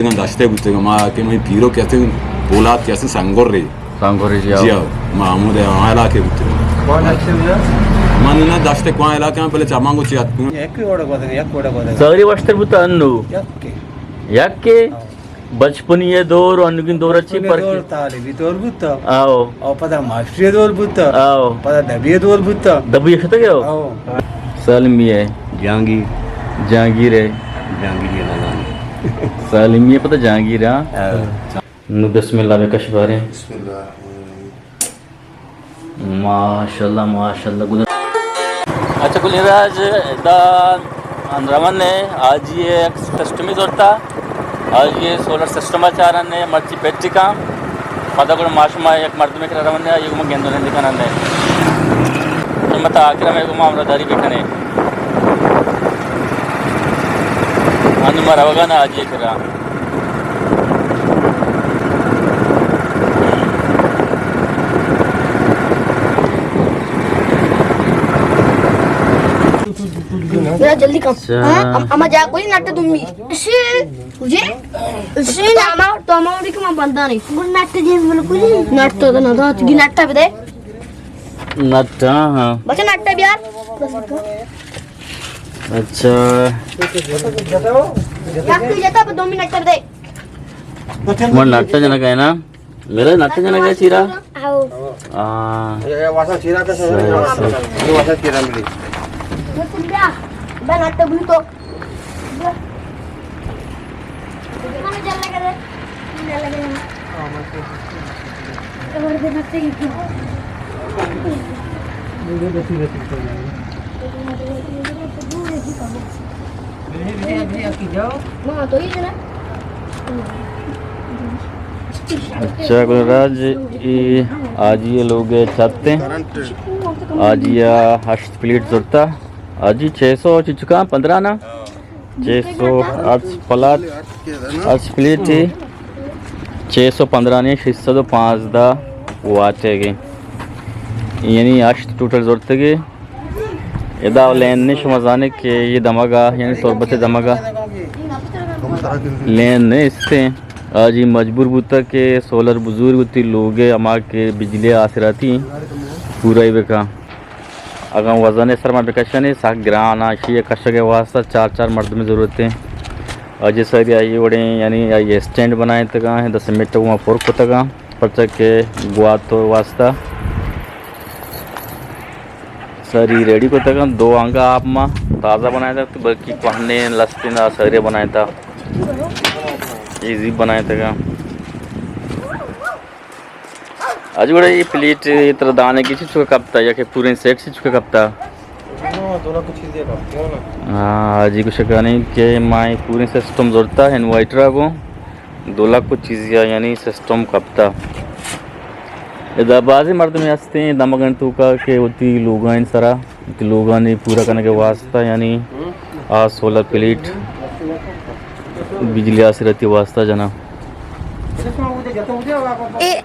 دشتے بوتگ، ما کہ منی پیرو کہتے پولاد کہتے سنگور رے۔ سنگور رے، جی، جی ہاں۔ ہاں، ما ہمود آ علاقے بوتگ۔ کون دشتے بوتگ؟ من نہ دشتے کون علاقے ہیں، پہلے چمانگو چی اتکوں۔ یک وڑ گوزگ، یک وڑ گوزگ۔ ساری وشتر بوتا انو۔ یک کے۔ یک کے؟ ہاں۔ بچپنی دور و انوگین دور چی بچپنی پر دور کے؟ طالبی دور بوتا۔ آؤ۔ او پدا ماسٹری دور بوتا۔ آؤ۔ پدا دبی دور بوتا۔ دبی شتگ ہو؟ آؤ۔ سالمی ہے۔ جہانگیر۔ جہانگیر ہے۔ جہانگیر ہے نانا۔ سالمی ہے پتہ جہانگیر، ہاں۔ ہاں۔ نو بسم اللہ بکش بارے۔ بسم اللہ الرحمن الرحیم۔ ماشاءاللہ، ماشاءاللہ۔ گل، اچھا، گل راج دا روان نے، آج یہ ایک سسٹم ہی زورتا۔ آج یہ سولر سسٹم چارن نے، مرچی پیٹی کا۔ پدا گڑا ما شما یک مردمے کرا روان نے، آئی گوما گند و نند کنن نے۔ قیمت آخر میں گوما ہمراہ داری بکنے۔ انو ما روگا نا آجی کرا۔ میرا جلدی کم۔ اچھا۔ ہاں، ام-، اما جا کوئی نٹ دمی۔ اسی، اسی تو اما، تو اما اڑی کما بندہ نہیں۔ گل نٹ جیب بالکل ہی۔ نٹ تو نہ دات، گی نٹ بدے۔ نٹ، ہاں، ہاں۔ بچہ نٹ بیار۔ اچھا۔ یک جتا پر دو منٹ دے۔ من نٹ جنگ ہے نا۔ میرا نٹ جنگ ہے چیرا۔ آؤ۔ ہاں۔ یہ، یہ واسا چیرا تھا، سر۔ صحیح، صحیح۔ یہ واسا چیرا ملی۔ بس بیا، بنا تو بھی تو۔ اچھا، گل راج، ای آجی لوگ چاتے ہیں۔ آجی ہشت پلیٹ زرتا۔ آجی چھ سو چچکا پندرہ نا؟ چھ سو ہشت پلاٹ، ہشت پلیٹ ہی، چھ سو پندرہ نے، شش سد و پانزدہ واٹ ہے گے۔ یعنی ہشت ٹوٹل زورتے گے۔ ادا لین نے، شما زانے کہ یہ دمگا، یعنی تربت دمگا لین نے استے۔ آجی مجبور بوتا کہ سولر بزور بوتی لوگ ہما کہ بجلی آسراتی پورا ہی بکا۔ اگاں وزن ءِ سر ما بکشاں، سک گران اَنت، ایشی ءِ کشگ ءِ واستہ چار چار مردمے ضرورت اِنت۔ آ جی ساری آئی وڑیں، یعنی آئی اسٹینڈ بنائینتگ اَنت، دس منٹ گوں پر کتگ اَنت، پرچا کہ گوات ءِ واستہ ساری ریڈی کتگ اَنت۔ دو انگا آپ ما تازہ بنائینتگ، بلکہ کوہنیں لستیں آ ساری بنائینتگ، ایزی بنائینتگ اَنت۔ آ جی گڑا اے پلیٹ، اے ترا دانگی چنچکا کپتا یا کہ پوریں سیٹ چنچکا کپتا؟ ہاں، دو لکھ چیزے کپتا نا۔ ہاں، آ جی گوشگا اِنت کہ ما اے پوریں سسٹم زرتا انورٹر ءَ گوں، دو لکھ چیزے، یعنی سسٹم کپتا۔ ادا بازیں مردمے ہستیں دمگانی توکا کہ وتی لوگانی سرا، وتی لوگانی پورا کنگ ءِ واستہ، یعنی آ سولر پلیٹ بجلی آسراتی واستہ جناں۔ اے،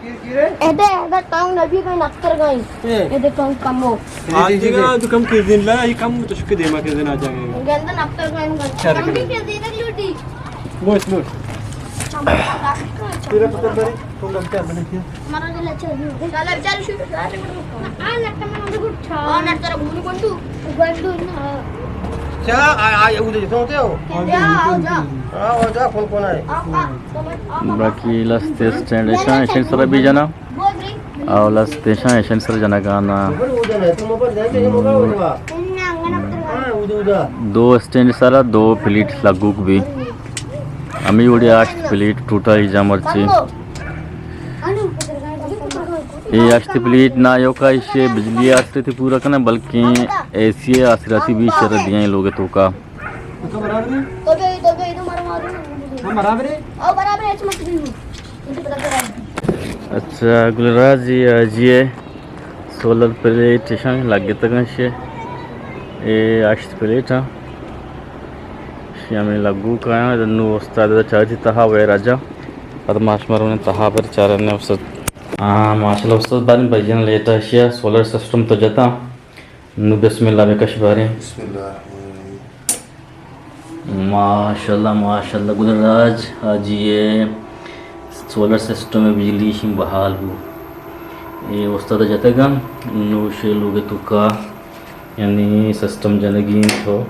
ادا، ادا ٹاؤن ابھی کہیں نفتر گئیں۔ اے۔ ادا ٹاؤن کمو۔ آ دیگا تو کم کردین لا، یہ کم تو شکر دیما کردین آ جائیں۔ گندہ نفتر گئیں، کم بھی کردین لوٹی۔ بوش، بوش۔ تیرا پتر بری، تو لگتا ہے، میں نے کیا؟ چا، آ، آ، ادھر جاتے ہو؟ جا، آؤ، جا۔ ہاں، جا، کون کون ہے؟ باقی لست اسٹینڈ ایشاں، ایشاں سر بھی جناں۔ او لست ایشاں، ایشاں سر جنگا اَنت۔ دو اسٹینڈ سر دو پلیٹ لگوک بی۔ ہمے وڑی ہشت پلیٹ ٹوٹل ہی جا مرچی۔ اے ہشت پلیٹ نہ ایوکا ایشی بجلی آسراتی پورا کناں، بلکیں اے سی آسراتی بھی شر دیاں لوگ توکا۔ اچھا، گل راج جی، آ جی اے سولر پلیٹ ایشاں لگتگ اَنت، اے ہشت پلیٹ اَنت۔ ایشی ہمے لگوک اَنت، نوں استاد چارتی تہا وے راجا۔ پد ما شمارا تہا پر چارنے استاد۔ ہاں، ماشاءاللہ استاد، باریں بھائیاں لیٹ ایشی سولر سسٹم تو جتا۔ نوں بسم اللہ بکش باریں۔ بسم اللہ الرحمن الرحیم۔ ماشاءاللہ، ماشاءاللہ، گل راج حاجی ءِ سولر سسٹم ءِ بجلی شین بحال بو۔ اے استاد جتگ ءَ، نوں شے لوگ ءِ توکا یعنی سسٹم جنگی اِنت، تو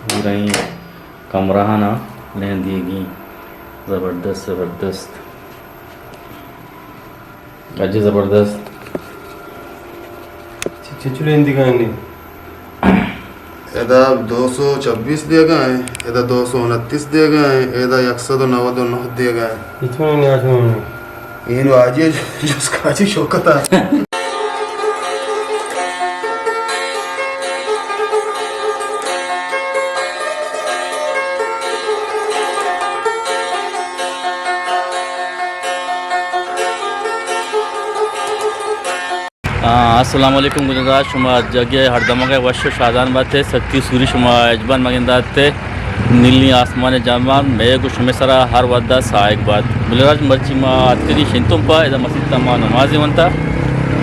پوریں کمرہ نا لین دیگی۔ زبردست، زبردست۔ اجے زبردست۔ چ-، چچو لین دیگا نے؟ ادا دو سو چبیس دیگا ہیں، ادا دو سو انتیس دیگا ہیں، ادا یک سد و نود و نہ دیگا ہیں۔ اتنے نیاز میں۔ اینو آجی جس کاچی شوکتا۔ آ، السلام علیکم گلیں راج، شما جاگہ ہر دمگہ وش و شادان باتے، سکی سوری شما اجبان مگنداتے۔ نیلی آسمان جمال، مئے گو شمے سرا ہر ودا سائگ بات۔ گلیں راج، مرچی ما اتکگی شنتم پا، ادا مسیت ما نمازی ونتا۔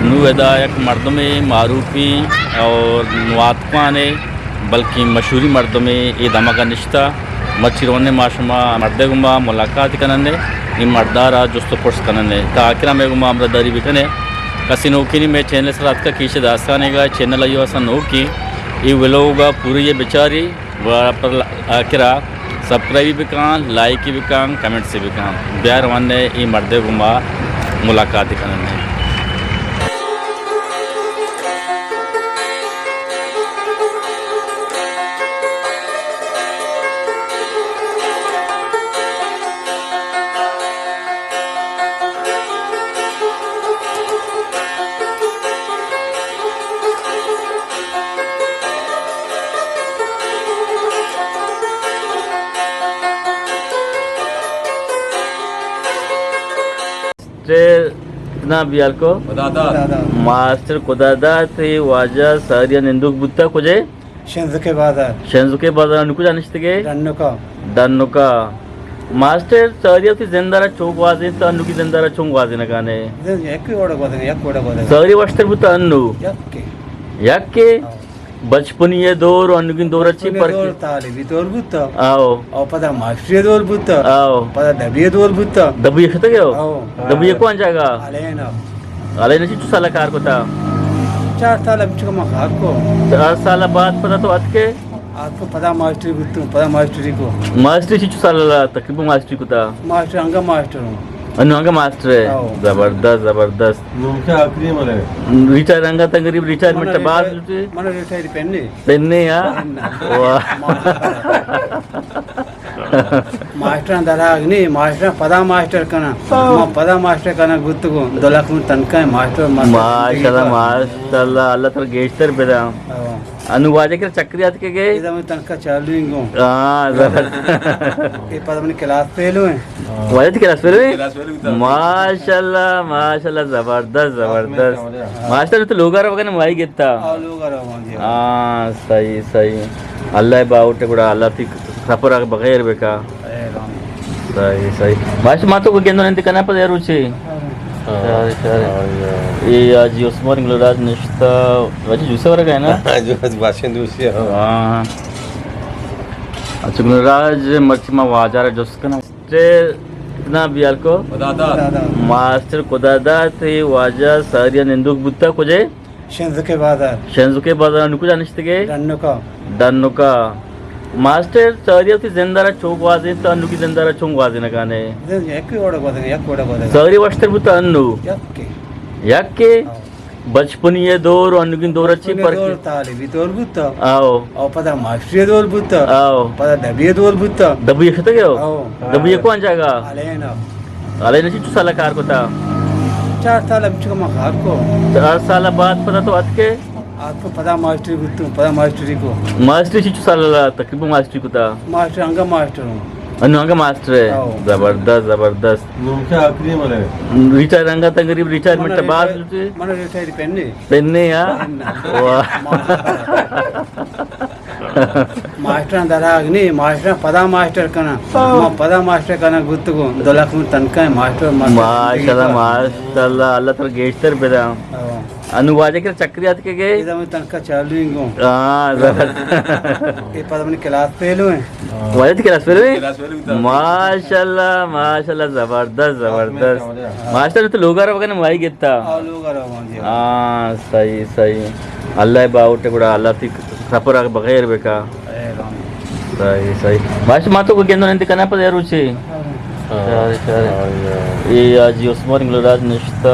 نو ادا یک مردم معروفی اور نواتکوانے، بلکیں مشہوری مردمے اے دمگا نشتا۔ مرچی رونے ما شما مردے گما ملاقات کننے، اے مردارا جست و پرس کننے۔ تا آخرا مئے گما ہمراہ داری بکنے۔ کسی نوکینی مئے چینل سرا اتکا کیش داستانے گا، چینل ایو اسا نوکی۔ اے ولوگا پوری بچاری۔ و پر آخرا سبسکرائب بکن، لائک بکن، کمنٹس بکن۔ بیار ونے اے مردے گما ملاقات کننے۔ ماسٹر اتنا بیال کو۔ خدا داد۔ ماسٹر خدا داد، اے واجہ ساریا نندوک بوتا کجے؟ شنزکے بازار۔ شنزکے بازار، انو کجا نشتگے؟ ڈنکا۔ ڈنکا۔ ماسٹر، ساری وتی زندارا چون گوازینتا، انوگی زندارا چون گوازینگانے؟ زند یک وڑا گوازینگ، یک وڑا گوازینگ۔ ساری وشتر بوتا انو؟ یکے۔ یکے؟ ہاں۔ بچپنی دور و انوگین دور چی بچپنی فرق دور ہے؟ طالبی دور بوتا۔ آؤ۔ او پدا ماسٹری دور بوتا۔ آؤ۔ پدا دبی دور بوتا۔ دبی شتگے ہو؟ آؤ۔ دبی کون جاگا؟ علینا۔ علینا چی چو سالا کار کتا؟ چار سال ہم چکا ما کار کو۔ چار سال بعد پدا تو اتکے؟ آ تو پدا ماسٹری بوتوں، پدا ماسٹری کو۔ ماسٹری چی چو سال لا تقریباً ماسٹری کتا؟ ماسٹر انگا ماسٹر ہوں۔ انو انگا ماسٹر ہے۔ ہاں۔ زبردست، زبردست۔ نمکہ آخری مرے۔ ریٹائر انگا تقریب ریٹائرمنٹ منا بعد ریٹائر، لوٹے؟ منا ریٹائر پہنے۔ پہنے یا؟ پہنے۔ واہ۔ ماسٹراں دراگ نی، ماسٹراں پدا ماسٹر کناں۔ ہاں۔ ما پدا ماسٹر کناں گوتگو، دو لکھ من تنکا ہے ماسٹر، ماسٹر ماشاءاللہ، ماشاءاللہ، اللہ تر گیشتر بدا۔ ہاں۔ انو واجہ کر چکری آت کے گئے؟ ادا من تنکا چالو ہی گوں۔ ہاں، زبردست۔ اے پدا من کلاس فیل ہوئے۔ واجہ تی کلاس فیل ہوئے؟ کلاس فیل ہوتا۔ ماشاءاللہ، ماشاءاللہ، زبردست، زبردست۔ ماسٹر تو لوگا رو وگن مائی گتا۔ ہاں، لوگا رو وگن۔ ہاں، صحیح، صحیح۔ اللہ باوٹ گڑا، اللہ تی سفر بغیر بکا۔ صحیح، صحیح۔ ماشاءاللہ، ما تو گندو نندی کنا پد روچے۔ ہاں۔ شارے، شارے۔ ہاں، ہاں۔ اے حاجی عثمان گلراج نشتا، حاجی جوسے ورگا ہے نا؟ ہاں، جو باشند دوستی ہے۔ ہاں۔ اچھا، گلراج مرچی ما واجہ را جست کنا۔ تے اتنا بیال کو۔ خدا داد۔ ماسٹر خدا داد، اے واجہ ساریا نندوک بوتا کجے؟ شنزکے بازار۔ شنزکے بازار، انو کجا نشتگے؟ ڈنکا۔ ڈنکا۔ ماسٹر، ساری وتی زندارا چون گوازینتا، انوگی زندارا چون گوازینگانے؟ زند یک وڑا گوازینگ، یک وڑا گوازینگ۔ ساری وشتر بوتا انو؟ یکے۔ یکے؟ ہاں۔ بچپنی دور و انوگین دور چی بچپنی فرق دور ہے؟ طالبی دور بوتا۔ آؤ۔ او پدا ماسٹری دور بوتا۔ آؤ۔ پدا دبی دور بوتا۔ دبی شتگے ہو؟ آؤ۔ دبی کون جاگا؟ علینا۔ علینا چی چو سالا کار کتا؟ چار سال ہم چکا ما کار کو۔ چار سال بعد پدا تو اتکے؟ آ تو پدا ماسٹری بوتوں، پدا ماسٹری کو۔ ماسٹری چی چو سال لا تقریباً ماسٹری کتا؟ ماسٹر انگا ماسٹر ہوں۔ انو انگا ماسٹر ہے؟ ہاؤ۔ زبردست، زبردست۔ نمکہ آخری مرے۔ ریٹائر انگا تقریب ریٹائرمنٹ منا بعد ریٹائر، لوٹے؟ منا ریٹائر پہنے۔ پہنے یا؟ پہنے۔ واہ۔ ماسٹراں دراگ نی، ماسٹراں پدا ماسٹر کناں۔ ہاں۔ ما پدا ماسٹر کناں گوتگو، دو لکھ من تنکا ہے ماسٹر، ماسٹر ماشاءاللہ، زندگی ماشاءاللہ، اللہ تر گیشتر بدا۔ ہاں۔ انو واجہ کے چکری آتکے گئے؟ ادا من تنخواہ چالو ایں گوں۔ ہاں، زبردست۔ اے پدا منی کلاس فیلو ایں۔ واجہ تئی کلاس فیلو ایں؟ کلاس فیلو بوتا۔ ماشاءاللہ، ماشاءاللہ، زبردست، زبردست۔ ماشاءاللہ، تو لوگا رو بکنے مائی گتا۔ ہاں، لوگا رو بکنے، جی۔ ہاں، صحیح، صحیح۔ اللہ باوٹ گڑا، اللہ تئی سفر بخیر بکا۔ صحیح، صحیح۔ ماشاءاللہ، ما تو کو گندو نندی کنا پر روچے۔ ہاں۔ شارے، شارے۔ ہاں، ہاں۔ اے حاجی عثمان گلراج نشتا،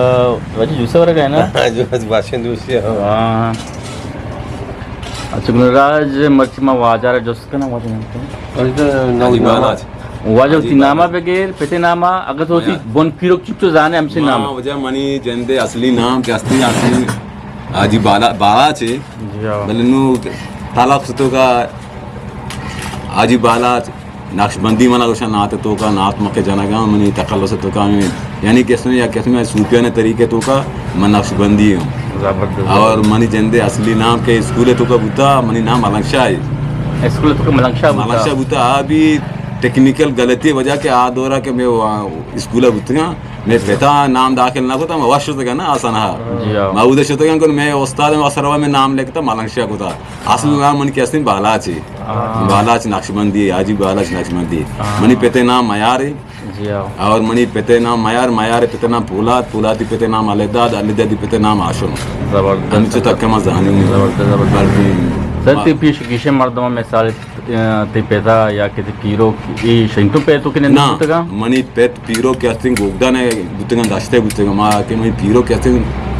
حاجی جوسے ورگا ہے نا؟ ہاں، جو بس باشن دوستی ہے۔ ہاں۔ اچھا، گلراج، مرچی ما واجہ را جست کنا، واجہ نام کن۔ واجہ نام۔ حاجی بالاچ۔ واجہ حاجی تئی ناما بالاچ۔ بگیر، پتے ناما، اگر تو واجہ۔ تئی بن پیروک چچو زانے ہمشی نام۔ ہاں، واجہ منی جندے اصلی نام کہ ہستی، اصلی حاجی بالا-، بالاچ ہے۔ جی ہاں۔ بلے نو تلاق ستو کا حاجی بالاچ نقشبندی منا گوشاں، نعت توکا، نعت مکہ جنگاں، منی تخلص توکا ہمیں، یعنی قسم یا قسم صوفیانہ طریقے توکا من نقشبندی ہوں۔ زبردست۔ اور منی جندے اصلی نام کہ اسکول توکا بوتا، منی نام ملنگ شاہ ہے۔ اسکول توکا ملنگ شاہ بوتا؟ ملنگ شاہ بوتا، آ بھی ٹیکنیکل غلطی وجہ کہ آ دورا کہ میں وہاں اسکول بوتگاں، میں پتا نام داخل نہ کتا، میں وش شتگا نا آسان ہا۔ جی ہاں۔ میں اودے شتگاں کہ میں استاد میں سروا میں نام لکھتا، ملنگ شاہ کتا۔ اصل نام من کہ ہستیں بالاچ ہے۔ ہاں۔ بالاچ نقشبندی، حاجی بالاچ نقشبندی۔ ہاں۔ منی پتے نام میار ہے۔ جی ہاں۔ اور منی پتے نام میار، میار پتے نام پولاد، پولادی پتے نام علیداد، علیدادی پتے نام ہاشم۔ زبردست۔ ہمچو تک ما زانیں۔ زبردست، زبردست۔ بلکہ سر، تئی پیش گیشیں مردم مثال، تئی پتا یا کہ تئی پیروک، ای شنگتو پہ تو کہ نہ نہ، بوتگا؟ منی پت پیروک کہ ہستیں گوگدان بوتگا، دشتے بوتگا، ما کہ منی پیروک کہ ہستیں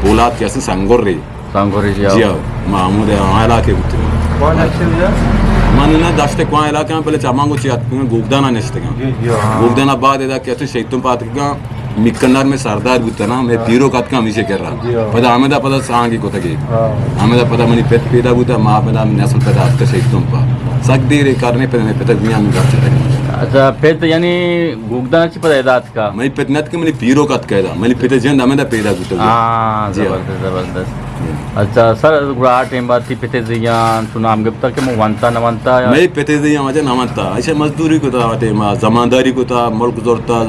پولاد کہ ہستیں سنگور رے۔ سانگوری جی، جی آؤ۔ آؤ، ما ہمود ہما علاقے بوتگیں۔ کون ایکشن جا؟ من نہ داشتے کون علاقے ہم، پہلے چمانگو چی اتکگاں، گوگدانا نشتگاں۔ جی، جی، ہاں۔ گوگدانا بعد ادا کہ اتکگاں شیطان پاتکگاں، مکنار میں سردار بوتا نا، میں ہاں۔ پیروک اتکاں ہمیشہ کر رہا۔ جی، ہاں۔ پدا ہمیں دا پدا سانگی کتگی۔ ہاں۔ ہمیں دا پدا منی پت پیدا بوتا، ما پدا نسل پدا اتکا شیطان پا۔ سک دیر کرنے پدا میں پتا دنیا میں گھر چلے۔ اچھا، پت یعنی گوگدانا چی پدا ادا کا؟ منی پت نہ اتکا، منی پیروک اتکا ادا۔ منی پت جند ہمیں دا پیدا بوتا۔ ہاں، جی ہاں۔ زبردست، زبردست۔ جی۔ اچھا سر، گڑا آ ٹائم بعد تئی پتے زیان تو نام گپتا کہ من وانتا نہ وانتا یا؟ منی پتے زیان واجہ نہ وانتا۔ اچھا مزدوری کتا آ ٹائم، زمانداری کتا، ملک زورتا،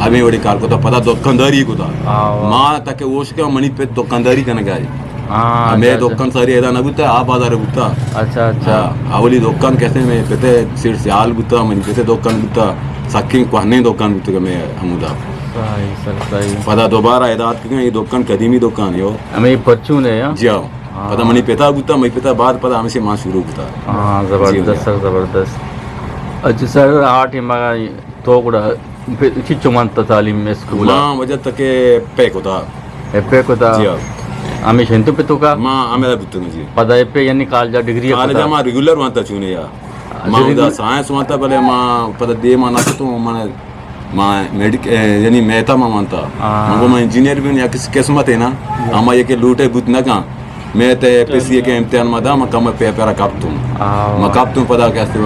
ہمیں وڑی کار کتا، پدا دکانداری کتا۔ ہاں۔ ما تک ہوش کہ منی پت دکانداری کنگا ہے۔ ہاں، ہمیں اچھا، اچھا۔ دکان ساری ادا نہ بوتا، آ بازار بوتا۔ اچھا، اچھا۔ ہاں، اولی دکان کہتے میں پتے سیٹ سیال بوتا، منی پتے دکان بوتا، سکیں کوہنیں دکان بوتا کہ میں ہمودا۔ صحیح، سر، صحیح۔ پدا دوبارہ ادا اتکگاں، یہ دکان قدیمی دکان ہے، ہو۔ ہمیں پرچون ہے، ہاں؟ جی ہاں۔ ہاں۔ پدا منی پتا بوتا، منی پتا بعد پدا ہمیں سے ما شروع بوتا۔ ہاں، زبردست، جی ہاں۔ سر، زبردست۔ اچھا سر، آ ٹائم تو گڑا پھر چی چمانتا تعلیم اسکول؟ ما وجہ تک پے کتا۔ اے پے کتا؟ جی ہاں۔ ہمیشہ انتو پہ تو کا؟ ما ہمیں بوتوں، جی۔ پدا اے پے یعنی کالجا ڈگری کالجا کتا؟ ما ریگولر وانتا چونے یا۔ ما ریگولر؟ ادا سائنس وانتا، بلے ما پدا دے ما نہ تو من ما میڈیک-، اے، یعنی میتا ما وانتا۔ ہاں۔ من گو ما انجینئر بن یا کسی قسمت ہے نا۔ ہاں۔ اما یہ کہ لوٹے بوت نہ کان۔ میں تے ایف ایس سی کے امتحان ما دا، ما کم پیپر کپتوں۔ ہاں۔ ما کپتوں پدا کہ است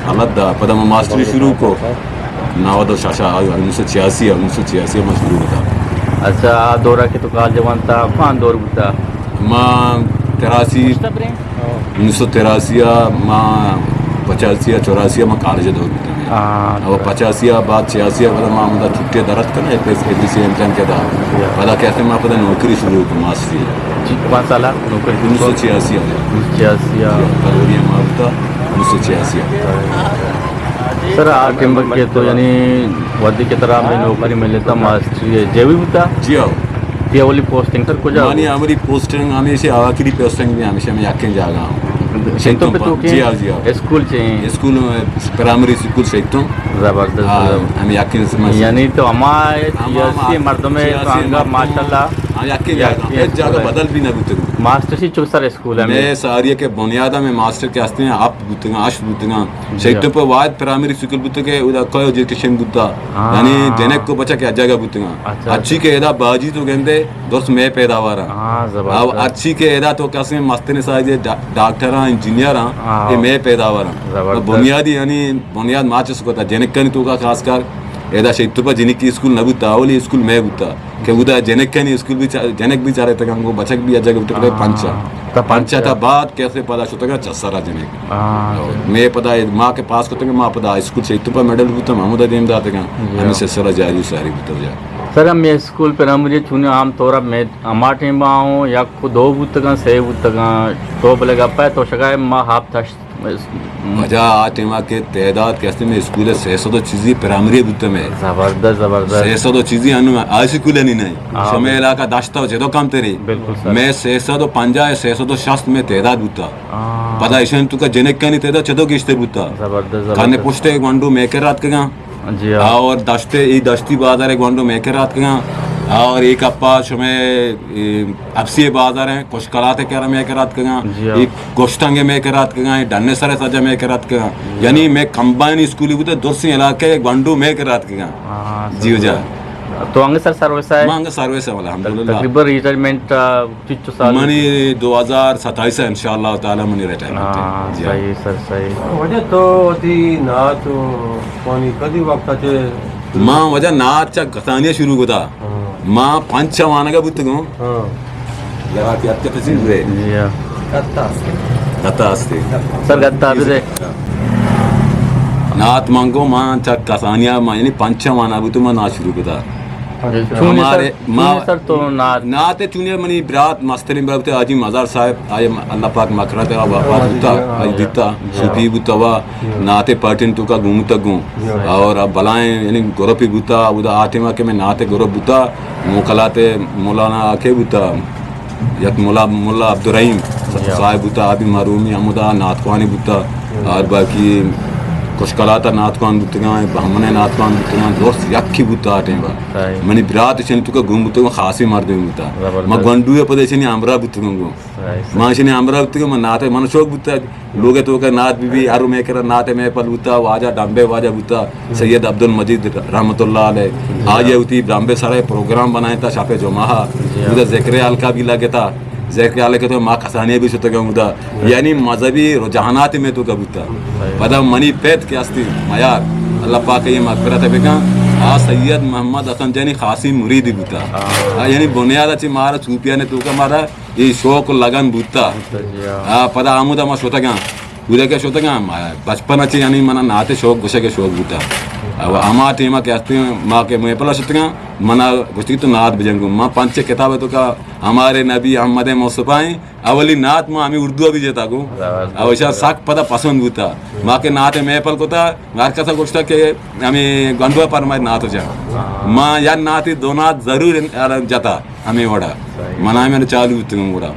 حالت دا، پدا ما ماسٹری شروع کو۔ نود و شش، انیس سو چھیاسی، انیس سو چھیاسی ما شروع کتا۔ اچھا، آ دورا کہ تو کالج وانتا، کون دور بوتا؟ ما تراسی، انیس سو تراسی ء ما پچاسی ء چوراسی ء ما کالج ء دور بوتگ۔ ہاں، او اچھا۔ پچاسی ء بعد چھیاسی ء پدا ما ہمدا چھٹی ء در اتک نہ، ایف ایس سی امتحان کہ دا۔ یا۔ پدا کہتے ما پدا نوکری شروع کو ماسٹری۔ جی، کون سال ء نوکری شروع انیس سو چھیاسی ء۔ انیس سو چھیاسی ء۔ فروری ء ما بوتا، انیس سو چھیاسی ء۔ سر، آ ٹائم کہ تو یعنی وھدے کہ ترا ہمے نوکری ملتا ماسٹری ء، جیوی بوتا؟ جی ہاں۔ تئی اولی پوسٹنگ سر کجا؟ منی اولی پوسٹنگ ہمیشہ، آخری پوسٹنگ بھی ہمیشہ ہمیں یکیں جاگہ ہوں۔ شیتوں پہ تو؟ جی ہاں، جی ہاں۔ اسکول چے؟ اسکول، پرائمری اسکول شیتوں۔ زبردست، ہاں، زبردست۔ ہمیں یکیں سمجھ۔ یعنی تو ہما ہما، سیاسی ہما مردم ہے، تو سیاسی انگا مردم۔ ماشاءاللہ۔ ہاں، یکیں جاگہ، یکیں ایک جاگہ اسکول ہے۔ بدل بھی نہ بوتے۔ ماسٹر سی چک سر اسکول ہے میں۔ میں ساری کے بنیادہ میں ماسٹر کے ہستے ہیں، آپ بوتگاں، اشت بوتگاں۔ جی۔ شیطان پہ واحد پرائمری اسکول بوتگ کہ ادا کوئی ایجوکیشن بوتا۔ ہاں۔ یعنی جنک کو بچہ کہ جگہ بوتگاں۔ اچھا، اچھی اچھا۔ کہ ادا باجی تو گندے درست میں پیداوار ہاں۔ ہاں، زبردست۔ اب اچھی کہ ادا تو کسے مستن سائز ڈا-، ڈاکٹر ہاں، انجینئر ہاں، ہاں۔ یہ میں پیداوار ہاں۔ زبردست۔ بنیادی یعنی بنیاد ماچس کو تھا جنک کنی تو کا خاص کر ادا شیطان پہ جنکی اسکول نہ بوتا، اولی اسکول میں بوتا۔ کہ اودا جنکانی اسکول بھی چا-، جنک بھی چارے تکاں گو بچک بھی اجگ بوتگ ہاں، پنچا۔ تا پنچا پنچا۔ تا بعد کیسے پدا شتگا چسرا جنک۔ ہاں، اور اچھا۔ میں پدا ما کہ پاس کتگ ما پدا اسکول شیطان پہ میڈل بوتم، ہمودا دیم داتگاں۔ جی۔ ہمیں سلسلہ جاری ساری بوتگ جا۔ سر، ہمے اسکول پرائمری چونیں عام طور ءَ مئے ہما ٹائم ءَ آؤں، یک دو بوتگاں، سے بوتگاں، تو بلے گپ ءَ تو شگائے ما ہاپ تشت۔ واجہ آ ٹائم ءَ کہ تعداد کہ ہستے مئے اسکول ءَ سے سد و چیزی پرائمری بوتہ مئے۔ زبردست، زبردست۔ سے سد و چیزی انو ہائی اسکول نہیں نہیں۔ ہاں، شمے علاقہ داشتہ و چدو کم تری۔ بالکل سر۔ مئے سے سد و پنجاہ یا سے سد و شست مئے تعداد بوتہ۔ ہاں۔ پدا ایشان تو کا جنکانی تعداد چدو گیشتر بوتہ۔ زبردست، کانے زبردست۔ پشتے گونڈو مئے کرا اتکگاں۔ جی ہاں۔ اور دشتے، ای دشتی بازار ءِ گونڈو مئے کرا اتکگاں۔ اور ای کپا شمے، ای اپسی بازار ءِ، کشکلات ءِ کرا مئے کرا اتکگاں۔ جی ہاں۔ ای گشتنگ مئے کرا اتکگاں، ای ڈن سر سجا مئے کرا اتکگاں۔ جی یعنی ہاں۔ مئے کمبائن اسکولی بوتہ، درسیں علاقہ ءِ گونڈو مئے کرا اتکگاں۔ ہاں، جی ہو جا۔ تو انگہ سر سروس ہے؟ ما انگہ سروس ہے، الحمدللہ۔ تقریباً ریٹائرمنٹ، آ، چچو سال؟ منی دو ہزار ستائیس ءَ انشاءاللہ تعالی منی ریٹائرمنٹ ہے۔ ہاں، جی۔ صحیح سر، صحیح۔ واجہ تو وتی نعت و پانی کدی وقت چے؟ ما واجہ نعت چا کسانی شروع کتا۔ ہاں۔ ما پنچ وانگا بوتگوں۔ ہاں۔ یرا کہ اتکا تسی رے۔ جی ہاں۔ گتا ہستے۔ گتا ہستے۔ سر، گتا ہستے۔ نعت مانگو ما چا کسانیا ما یعنی پنچ وانا بوتو ما نعت شروع کتا۔ اچھا۔ چونی ہمارے سر، ما چونی سر تو نعت؟ نعت چونی منی برات مسترین برات حاجی مزار صاحب، آئی اللہ پاک مغفرت ءَ وفات بوتا، جی، آئی دیتا، جی۔ صوفی بوتا و نعت پارٹی توکا گومتا گوں۔ جی۔ اور اب بلائیں یعنی گروپی بوتا، اودا آ ٹائما کہ مئے نعت گروپ بوتا، موکلات مولانا آ کہ بوتا، یک ملا، ملا عبدالرحیم جی۔ صاحب بوتا، آ بھی مرحومی ہمودا نعت خوانی بوتا، جی۔ اور باقی کشکلاتا نعت خوان بوتگاں، بہمنے نعت خوان بوتگاں، درست یکی بوتا آ ٹائما۔ صحیح۔ منی برات چنی توکا گون بوتگاں، خاصی مردم بوتا۔ زبردست۔ ما گونڈو ءَ پدا چنی ہمراہ بوتگاں گوں۔ صحیح، صحیح۔ ما چنی ہمراہ بوتگاں، ما نعت، من شوق بوتا، لوگ توکا نعت بی بی، ہر مئے کرا نعت محفل بوتا، واجہ ڈمبے واجہ بوتا، سید عبدالمجید رحمت اللہ علیہ۔ جی۔ آج وتی ڈمبے سرا پروگرام بنائے تا شپ جمعہ۔ جی۔ اودا ذکر حلقہ بھی لگتا، ذکر حلقہ تو ما کسانی بھی شتگاں اودا۔ یعنی مذہبی رجحانات مئے توکا بوتا۔ صحیح۔ پدا منی پت کہ ہستی میار، اللہ پاک ءَ مغفرت بکن، آ سید محمد حسن جانی خاصی مرید بوتا۔ ہاں۔ آ یعنی بنیاد چی مارا صوفیانی توکا مارا یہ شوق و لگن بوتا۔ بوتا، جی ہاں۔ آ پدا ہمودا ما شتگاں۔ اودا کہ شتگاں، ما بچپن چی یعنی منا نعت شوق، گوشگ شوق بوتا۔ او ہما ٹائما کہ ہستی ما کہ محفل شتگاں، منا گوشتی تو نعت بجن گوں۔ ما پنچ کتاب توکا ہمارے نبی احمد مصطفی ہیں، اولی نعت ما ہمیں اردو بھی جتا گوں۔ زبردست۔ او اشا سک پدا پسند بوتا۔ ما کہ نعت محفل کتا، ہر کسا گوشتا کہ ہمیں گنڈوا پر میں نعت جا۔ ہاں۔ ما یا نعت دو نعت ضرور جتا ہمیں وڑا۔ صحیح۔ منا ہمیں چالو بوتگوں گڑا۔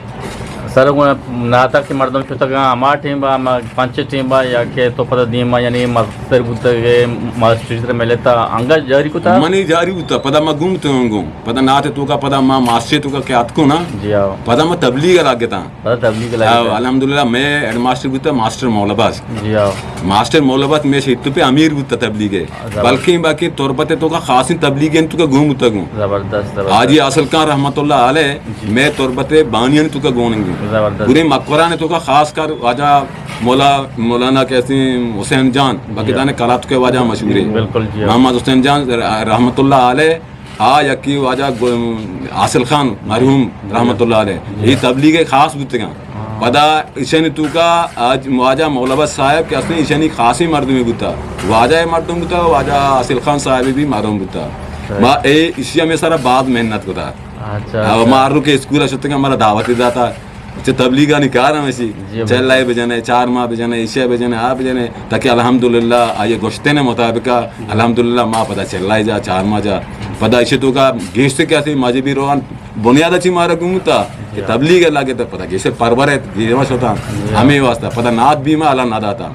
سر، گڑا نعتا کہ مردم شتگاں ہما ٹائما، ہما پنچ ٹائما یا کہ تو پدا دیما یعنی مستر بوتگے، ماسٹر سر ملتا، انگا جاری کتا؟ منی جاری بوتا، پدا ما گوں بوتگوں گوں۔ پدا نعت توکا پدا ما ماسٹر توکا کہ اتکوں نا، جی ہاں۔ پدا ما تبلیغ لگتا۔ پدا تبلیغ لگتا۔ ہاں، الحمدللہ، میں ہیڈ ماسٹر بوتا ماسٹر مولباس۔ جی ہاں۔ ماسٹر مولباس میں شیتو پہ امیر بوتا تبلیغ ہے۔ زبردست۔ بلکہ باقی تربت توکا خاصی تبلیغ ہیں توکا گوں بوتا گوں۔ زبردست، زبردست۔ حاجی حاصل خان رحمت اللہ علیہ، جی۔ میں تربت بانیان توکا گوں گوں۔ زبردست۔ پورے مکران توکا خاص کر واجہ مولا، مولانا کہتے ہیں حسین جان، جی۔ باقی دانے کلات کے واجہ مشہور ہے۔ بالکل، جی ہاں۔ محمد حسین جان رحمت اللہ علیہ، آ یکی واجہ گو-، حاصل خان مرحوم رحمت اللہ علیہ۔ جی۔ یہ تبلیغ خاص بوتگاں۔ ہاں۔ پدا ایشانی توکا آج واجہ مولوی صاحب کہ اصلاً ایشانی خاصی مردمی بوتا۔ واجہ مردم بوتا، واجہ حاصل خان صاحب بھی مردم بوتا۔ صحیح۔ ما اے ایشی ہمیں سارا بعد محنت کتا۔ اچھا، او اچھا۔ ما ہر رو کہ اسکول شتگاں، ہمارا دعوت داتا۔ چہ تبلیغانی کار ہم اسی۔ جی، بالکل۔ چلائے بجنے، چار ماہ بجنے، ایشے بجنے، آ بجنے، تاکہ الحمدللہ آئیے گوشتنے مطابقہ، الحمدللہ ما پدا چلائے جا، چار ماہ جا۔ پدا ایشے توکا گیشتے کہ اسی مذہبی روان بنیاد چی مارا گمتا، کہ جی۔ تبلیغ لگے تو پدا گیشتے پرورت، گیما شتا۔ جی۔ ہمیں واسطہ پدا نعت بھی ما الان نہ داتا۔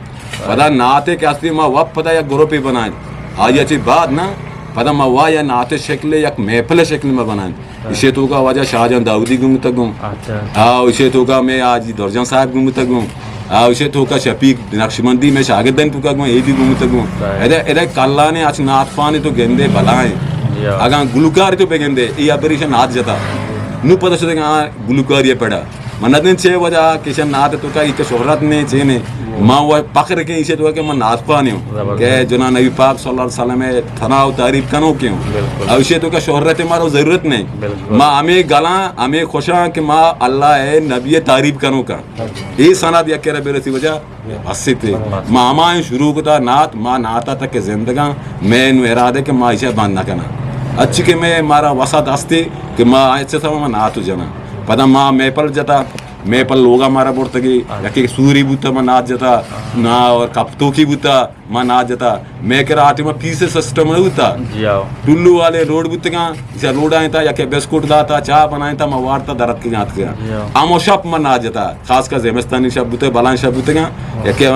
پدا نعت کہ اسی ما وپ پدا یک گروپی بنائیں۔ آئی چی بعد نا، پدا ما وا یا نعت شکل، یک محفل شکل ما بنائیں۔ ایشی توکا واجہ شاہ جان داودی گوں بوتگوں۔ اچھا۔ آ، ایشی توکا میں حاجی درجان صاحب گوں بوتگوں۔ آ، ایشی توکا شفیق نقشبندی میں شاگردن توکا گوں، اے بھی گوں بوتگوں۔ صحیح۔ ادا، ادا کلانے اچ نعت خوانی تو گندے بلائیں۔ جی ہاں۔ اگاں گلوکار تو بگندے، اے ابریشن نعت جتا۔ نو پتہ شدے کہ آ گلوکار یہ پڑا۔ من ندن چے وجہ کہ شن نعت توکا ایک شہرت نے چے نے۔ ما وہ فخر کے ایشی توکا کہ من نعت خوانی ہوں۔ زبردست۔ کہ جناب نبی پاک صلی اللہ علیہ وسلم ثنا و تعریف کنوکیں۔ بالکل۔ او ایشی توکا شہرت مارا ضرورت نہیں۔ بالکل۔ ما ہمیں گلاں، ہمیں خوشاں کہ ما اللہ اے نبی تعریف کنوکاں۔ اے سند یک کرا برسی وجہ بس تے۔ ما ہمائیں شروع کتا نعت، ما نعت تک زندگاں، میں نو ارادے کہ ما ایشی بند نہ کنا۔ اچی کہ مئے مارا وسعت ہستی کہ ما اچ سما ما نعت جناں۔ پدا ما محفل جتا، محفل لوگا مارا برتگی، یکے سوری بوتا ما نعت جتا، نا اور کپتوکی بوتا ما نعت جتا۔ مئے کرا آ ٹائما پیسے سسٹم نہ بوتا۔ جی ہاں۔ ٹلو والے روڈ بوتگاں، اسے روڈ آئیں تا، یکے بسکٹ داتا، چاہ بنائیں تا، ما وارتا درت کے جانت کے۔ جی ہاں۔ ہمو شپ ما نعت جتا۔ خاص کر زمستانی شپ بوتگ، بلائیں شپ بوتگاں، یکے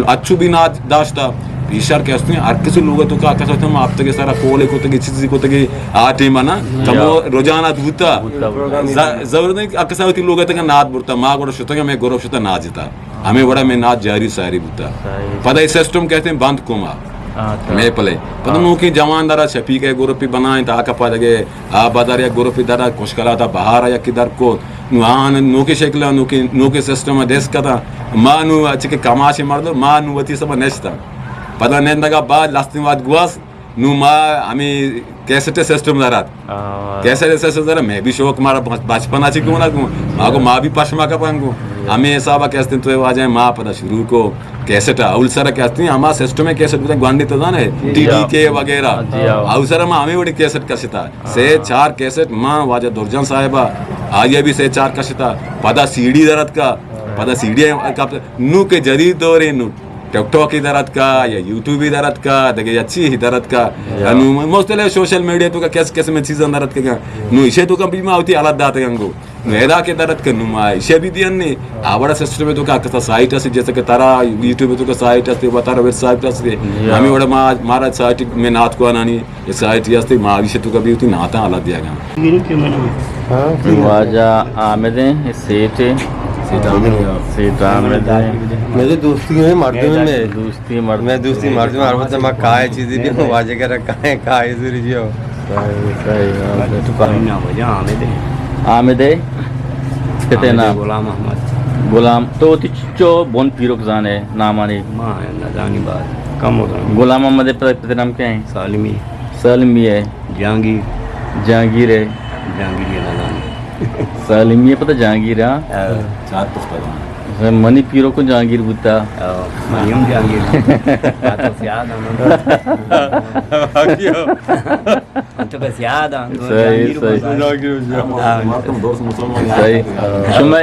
اچو بھی نعت داشتا۔ پیشر کہ ہستیں، ہر کسی لوگ تو کا کس ہستیں، ما ہفتگے سرا کولے کتگی، چیزی کتگی، آ ٹائما نا، کمو رجحانات بوتا۔ بوتا، بوتا۔ ز-، ضرور نہیں کہ ہر کسا وتی لوگ تک نعت برتا، ما گوڑا شتگا، مئے گروپ شتا نعت جتا۔ ہمے وڑا مئے نعت جاری ساری بوتا۔ صحیح۔ پدا اے سسٹم کہ ہستیں بند کو ما۔ اچھا۔ محفلے۔ پدا نوکیں جوان درا شپیک ء گروپی بنائیں تا آ کپا دگے آ بدر یک گروپی درا کشکلا تا بہارا یکی در کو۔ نو آن نوکیں شکل نوکیں، نوکیں سسٹم دست کتا۔ ما نو اچ کہ کماش مردم ما نو وتی سبا نشتا۔ پدا نندگا بعد لستیں وقت گواس نو ما ہمیں کیسٹ سسٹم درات۔ آ۔ کیسٹ سسٹم درات، میں بھی شوق مارا بچ-، بچپنا چی کیوں نہ کیوں۔ ما کو ما بھی پشما کا پنگو۔ ہمیں حسابا کہ ہستیں تو واجہ ما پدا شروع کو۔ کیسٹ اول سر کہ ہستیں، ہما سسٹم کیسٹ بوتن گوانڈی تو زانے، جی۔ ٹی ڈی کے وغیرہ۔ جی، ہاں۔ اول سر ما ہمیں وڑی کیسٹ کشتا۔ سے چار کیسٹ ما واجہ درجان صاحبا، آئیا بھی سے چار کشتا۔ پدا سی ڈی درات کا، پدا سی ڈی کپ-، نو کے جدید دور ہے نو۔ ٹک ٹاک ہی درات کا یا یوٹیوب ہی درات کا، دگہ یا چی ہی درات کا۔ یا۔ انو مختلف سوشل میڈیا تو کا کس قسم چیزاں درات کا۔ نو ایشے تو کا بھی ما ہوتی حالت دات گنگو۔ نو ادا کے درات کا نو ما ایشے بھی دیان نے۔ آوڑا سسٹم تو کا کسا سائٹ اس جیسے کہ ترا یوٹیوب تو کا سائٹ اس، و ترا ویب سائٹ اس۔ یا۔ ہمیں وڑا ما، مارا سائٹ میں نعت کو آنانی۔ اے سائٹ ہستی، ما ایشی تو کبھی ہوتی نعتاں حالت دیا گا۔ ہاں۔ واجہ حامد ہیں، اے سیٹ ہے۔ سیٹ حامد۔ سیٹ حامد ہے۔ میرے دوستی میں مردم میں۔ دوستی مردم۔ میں دوستی مردم، ہر وقت ما کائے چیزی بھی، واجہ کرا کائے، کائے ضروری ہو۔ صحیح، صحیح، ہاں۔ تو کہیں نام واجہ حامد ہے۔ حامد ہے؟ کتے حامد نام؟ غلام احمد۔ غلام، تو وتی چو بن پیرک زانے نامانی؟ ما نزانی بات، کم ہو زانی۔ غلام احمد پت-، پتے نام کیا ہیں؟ سالمی۔ سالمی ہے۔ جہانگیر۔ جہانگیر ہے۔ جہانگیر ہے نزانی۔ سالمی ہے پتہ جہانگیر، ہاں؟ ہاں۔ چار پختہ۔ منی پیرو کو جہانگیر بوتا۔ ہاں، منی ہم جہانگیر۔ آ تو سیاد ہم۔ تو بس یاد آن، تو صحیح، جہانگیر صحیح۔ بابا۔ ہاں۔ صحیح۔ شما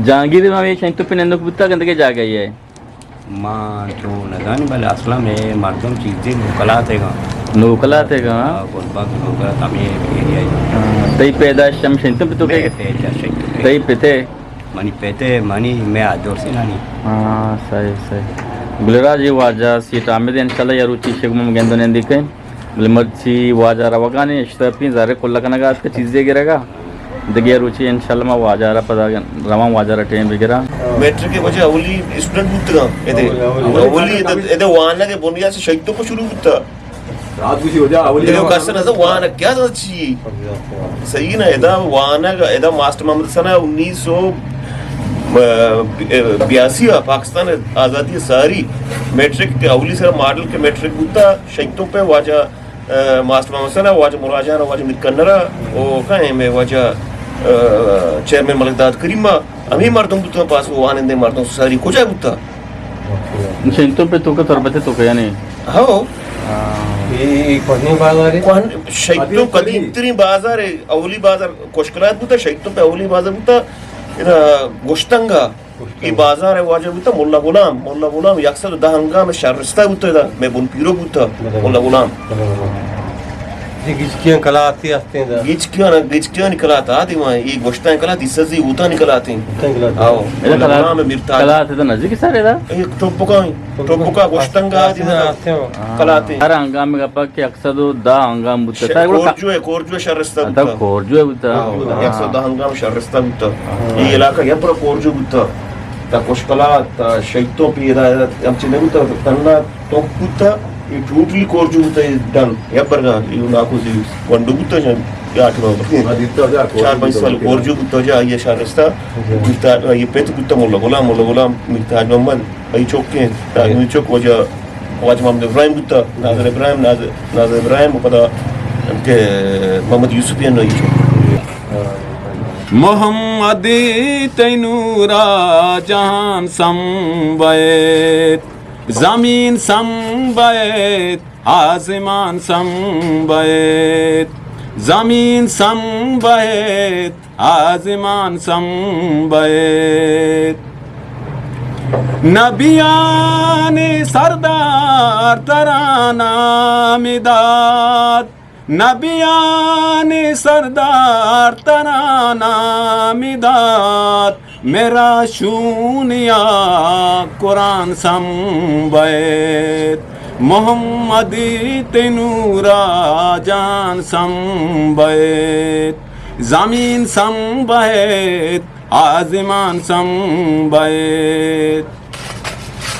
جہانگیر ما یہ شنگ تو پہ نندوک بوتا گندگے جاگہ یہ؟ ما تو نزانی، بلے اصلا میں مردم چیزے نوکلات ہے گا۔ نوکلات ہے گا؟ ہاں، گلباگ نوکلات ہمیں ایریا ہے۔ ہاں، تئی پیدائش ہم شنگ تو پہ تو کے؟ میں پیدائش شنگ تو پہ۔ تئی پتے؟ منی پتے، منی، میں آجور سے نانی۔ ہاں، صحیح، صحیح۔ گلراج یہ واجہ سیٹ حامد انشاءاللہ یا روچی شگم گندو نندی کہیں۔ بلے مرچی واجہ روگانی اشتاپی زارے کل کنگا ات کہ چیزے گرگا۔ دگہ روچی انشاءاللہ ما واجہ را پدا رواں واجہ را ٹیم بگرا۔ میٹرک کے وجہ اولی اسٹوڈنٹ بوتگا ادے۔ اولی ادے، ادے وانگ بنیاد سے شہید تو کو شروع بوتا۔ رات گوشی وجہ اولی ادے کس نہ وانگ کیا چی۔ صحیح نا، ادا وانگ، ادا ماسٹر محمد حسن انیس سو بیاسی پاکستان آزادی ساری میٹرک کے اولی سر ماڈل کے میٹرک بوتا۔ شہید تو پہ واجہ، آ، ماسٹر محمد حسن، واجہ مراد جان، واجہ میر کنر، او کہیں میں واجہ، آ، چیئرمین ملک داد کریم، ہمیں مردم بوتا پاس، وہ وانندے مردم ساری کجا بوتا؟ شنگ تو پہ تو کا تربت تو کا یعنی؟ ہاں۔ یہ پہنی بازار ہے؟ شنگ تو قدیم ترین بازار ہے، اولی بازار کشکلات بوتا، شنگ تو پہ اولی بازار بوتا، ادا گشتنگا۔ اے بازار ء واجہ بوتا ملا غلام، ملا غلام یک سد و دہ انگام شرستہ بوتا ادا، مئے بن پیرو بوتا ملا غلام۔ جی گچکیاں کلاتے ہستیں ادا۔ گچکیاں، گچکیانی کلات آ دیما، اے گوشتاں کلات، اس سے اوتانی کلات ہیں۔ اوتانی کلات۔ آو، ادا ملا کلات، غلام میر تاج۔ کلات ادا نزدیک سر ادا؟ اے ٹوپکا ہیں، ٹوپکا گوشتنگ آ دیما۔ کلات ہیں۔ ہر انگام گپا کہ یک سد و دہ انگام بوتا۔ ش-، سر، کورجو ہے، کورجو شرستہ بوتا۔ کورجو ہے بوتا۔ ہاں، یک سد و دہ انگام شرستہ بوتا۔ ہاں۔ یہ علاقہ یا پورا کورجو بوتا۔ تا کشکلا، تا شیطو پیدا، ہم چی نہ بوتا، تنہا توک بوتا، یہ ٹوٹلی کورجو بوتا، یہ ڈن، یا برگا، یہ ناکو زی ونڈو بوتا جان، یا آٹھ نو۔ چار پنج سال کورجو بوتا جا، یہ شرستہ۔ یہ پت بوتا مولا غلام، مولا غلام، میر تاج محمد۔ ای چوک ہیں، نی چوک واجہ، واجہ محمد ابراہیم بوتا، ناظر ابراہیم، ناظر، ناظر ابراہیم، و پدا کہ محمد یوسف ہیں، ای چوک۔ محمد تئی نورا جہان سمبیت، زمین سمبیت، آزمان سم بئیت، زمین سم بئیت، آزمان سم بئیت۔ نبیانی سردار ترا نامی دات، نبیانی سردار ترا نامی دات، میرا شونیا قرآن سم بئیت، محمدی تئی نورا جان سم بئیت، زمین سم بئیت، آزمان سم بئیت۔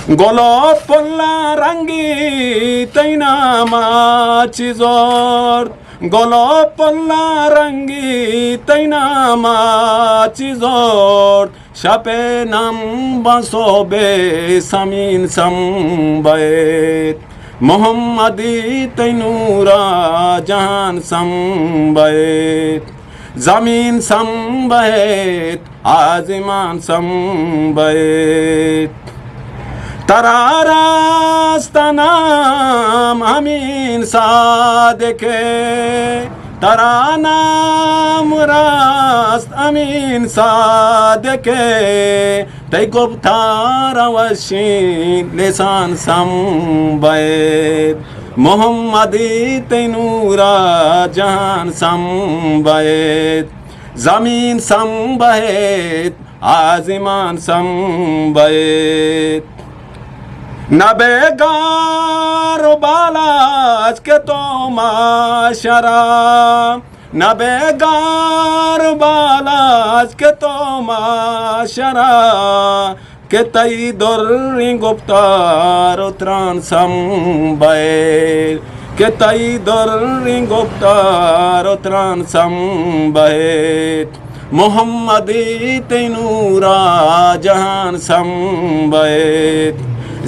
گل و پلا رنگی تئی ناما چی زرت، گل و پلا رنگی تئی ناما چی زرت، شپ نم با صحب سمین سم بئیت، محمدی تئی نورا جہان سم بئیت، زمین سم بئیت، آزمان سم بئیت۔ ترا راست نام امین صادق، ترا نام راست امین صادق، تئی گفتار وشین لسان سم بئیت، محمدی تئی نورا جہان سم بئیت، زمین سم بئیت، آزمان سم بئیت۔ نبے گار و بالاچ کہ تو معاشرا، نبے گار و بالاچ کہ تو معاشرا، کہ تئی دریں گفتار و تران سم بئیت، کہ تئی دریں گفتار و تران سم بئیت۔ محمدی تئی نورا جہان سم بئیت،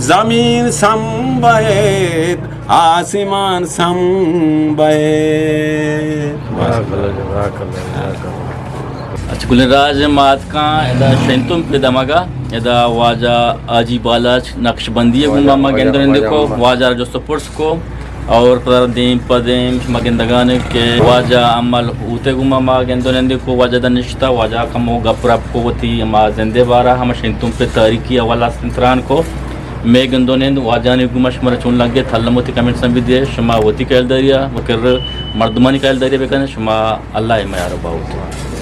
زمین سم بئیت، آسمان سم بئیت۔ جزاک اللہ، جزاک اللہ، جزاک اللہ۔ اچھا، گلیں راج ما اتکاں ادا شینتم پہ دمگا، ادا واجہ حاجی بالاچ نقشبندی گوں ما، ما گند و نندے کو، واجہ را جست و پرس کو، اور پدا دیم پہ دیم شما گندگانے کہ واجہ عمل ہوتے گوں ما، ما گند و نندے کو، واجہ دا نشتا، واجہ کمو گپ رپ کو، وتی ہما زندے بارا، ہما شینتم پہ تاریخی حوالہ سنتران کو، مے گند و نند واجہانی گوں ما شما را چون لگے، تھلم وتی کمنٹس بھی دے، شما وتی کہل داریا بکر مردمانی کہل داریا بکنے، شما اللہ میار باوت۔